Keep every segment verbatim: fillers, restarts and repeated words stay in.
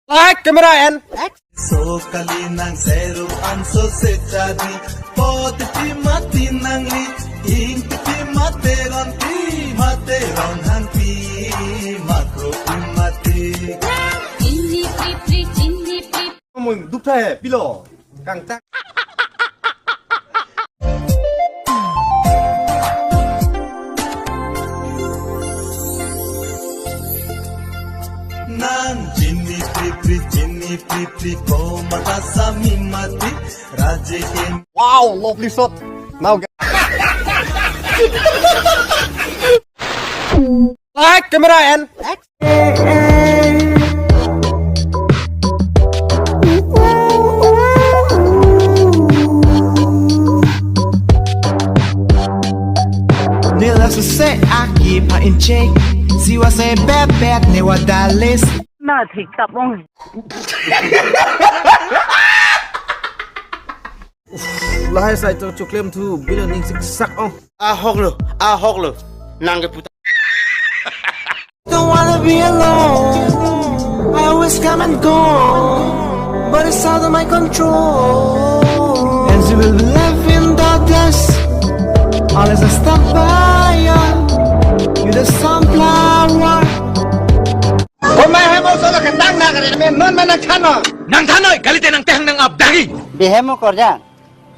Light, camera, and action. So kali nang seru anso se chadi, pot pi mati nangli, ing pi mate ron pi mate ron han pi, makro pi mati. Chini pri pri, chini pri. Mun dukta hai, pilo, kangtak. Nang chini pri pri, chini pri pri, ko mata sami mati, raje ke. Wow, lovely shot. Now get light, camera, and action. Nila suse aki pa inchek, siwa se bebet ne wadalis. Na thik tap ong. Lahai sai to choklem thu, bilo ning sik sak ong. Ahok lo, ahok lo. Nang ke puta. Don't wanna be alone. I always come and go, but it's out of my control. And you will be left in the dust unless I stop by you. You the sunflower. Homai hai mo solo ketang na kare me non ma nang thanoi. Nang thanoi, kalite nang tehang nang ap dagi. Behem mo korjang.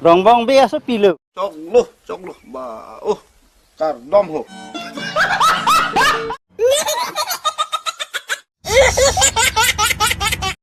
Rongbong be aso pilo. Choklo, choklo. Ba, oh. Kardom ho.